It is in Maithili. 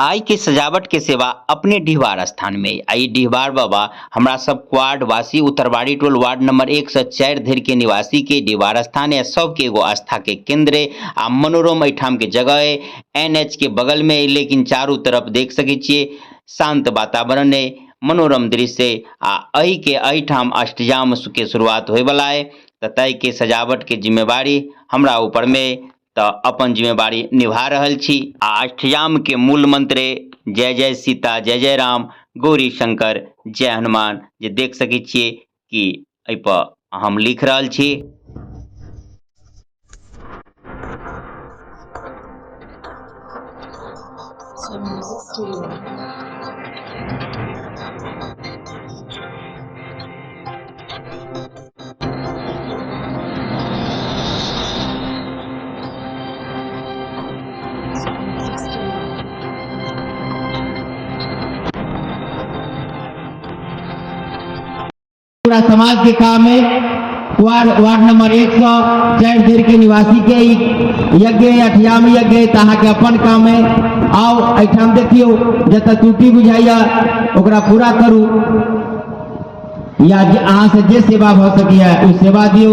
आइ के सजावट के सेवा अपने डिहबार स्थान में आ ई डिहबार बाबा हमरा सब वार्ड वासी उत्तरवारी टोल वार्ड नंबर 1 से 4 धरि के निवासी के डिहबार स्थान है, सबके एगो आस्था के केंद्र है आ मनोरम एठाम के जगह है। एनएच के बगल में है, लेकिन चारू तरफ देख सके छिए शांत वातावरण है, मनोरम दृश्य है आ एहि के एहिठाम अष्टजाम के शुरुआत होय वाला है। त तय के सजावट के जिम्मेवारी हमरा ऊपर में त अपन जिम्मेवारी निभा रहल छी। आ अष्टजाम के मूल मंत्र जय जय सीता जय जय राम गौरी शंकर जय हनुमान, जे देख सकै छियै कि एहि पर हम लिख रहल छी। Music Studio. Music Studio. पूरा समाज के काम है। वार्ड वार्ड नंबर 104 धरि के निवासी के ई यज्ञ अठयाम यज्ञ तऽ अहाँके अपन काम है। आउ एहिठाम देखियौ, जतऽ त्रुटि बुझाइया ओकरा पूरा करू, या अहाँ से जे सेवा भऽ सकैया ओ सेवा दियौ।